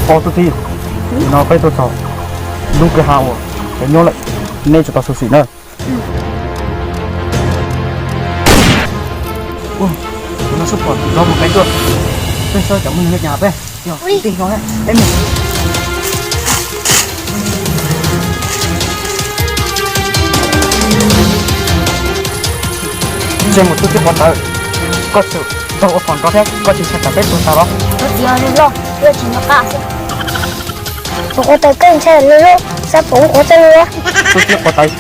Os tus tij, nim no peb tuaj txog lub kwj ha uas cov nyob lawm, neb tsis tau xyuam xim na. Tus no xub pom nrov mus peb tuaj, peb saib cov muaj neeg li cas peb yog tij no peb mus. Ntsej muag tub txib pov tawv, koj tseem tau ua phom nrov thiab koj tsis ntshai tsam peb tuag tas los? Koj txiv yog neeg loj, koj tsis nco qab xwb. Pov tawv, koj ntshai neeg loj, xav pom qhov txoj lus. Tub txib pov tawv,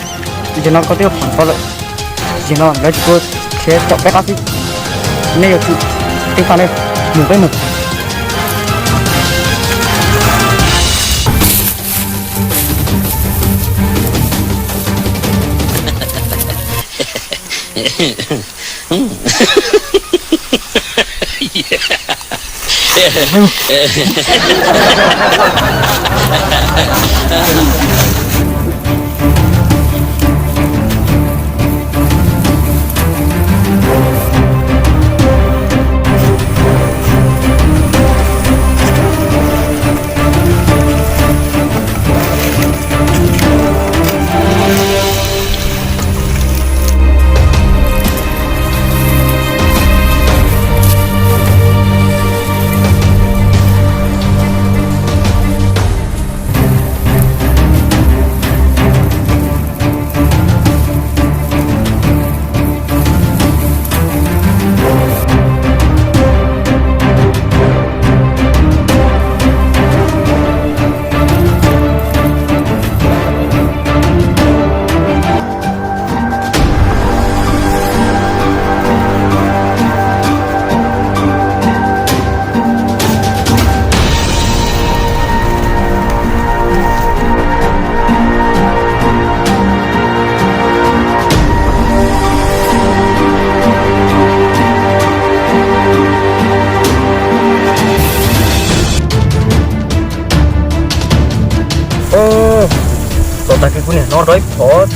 yog no koj twb ua phom nrov lawm, yog no lawv tsis tau khiav caum peb qab xwb. Nej yuav tsum tib qab ne, mus peb mus. Txog tag kis kuv niam hnov nrov ib phom,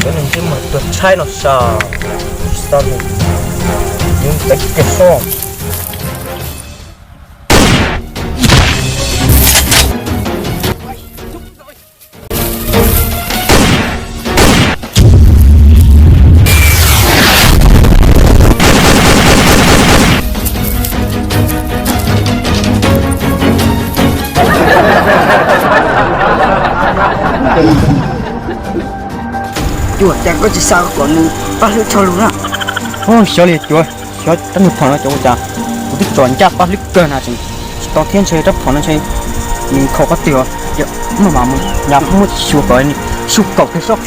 cov neeg ntsej muag tuag tshaib no sas, kuv tsis tau li, kuv pem kiag soj. Cuab, cas koj tsis xa kom nws pab hlwb tshaj lug na? Xyov li cuab, xyov rab niag phom no cov ua cas, kuv twb tsom ncaj pab hlwb kawg na tseem tsis tau thiab, ntshe rab phom no ntshe nws khaus qhov twg os. Muaj mas mus nyas muab xyuas kom nws xyuj kaum kiag sob.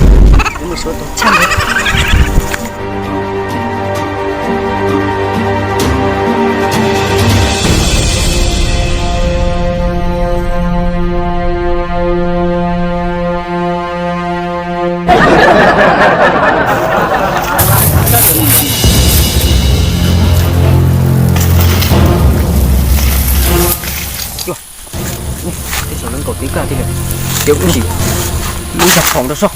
Tej zaum lawv nkaum tib kaj tiag, ces kuv sim muab ib tag phom rau soj.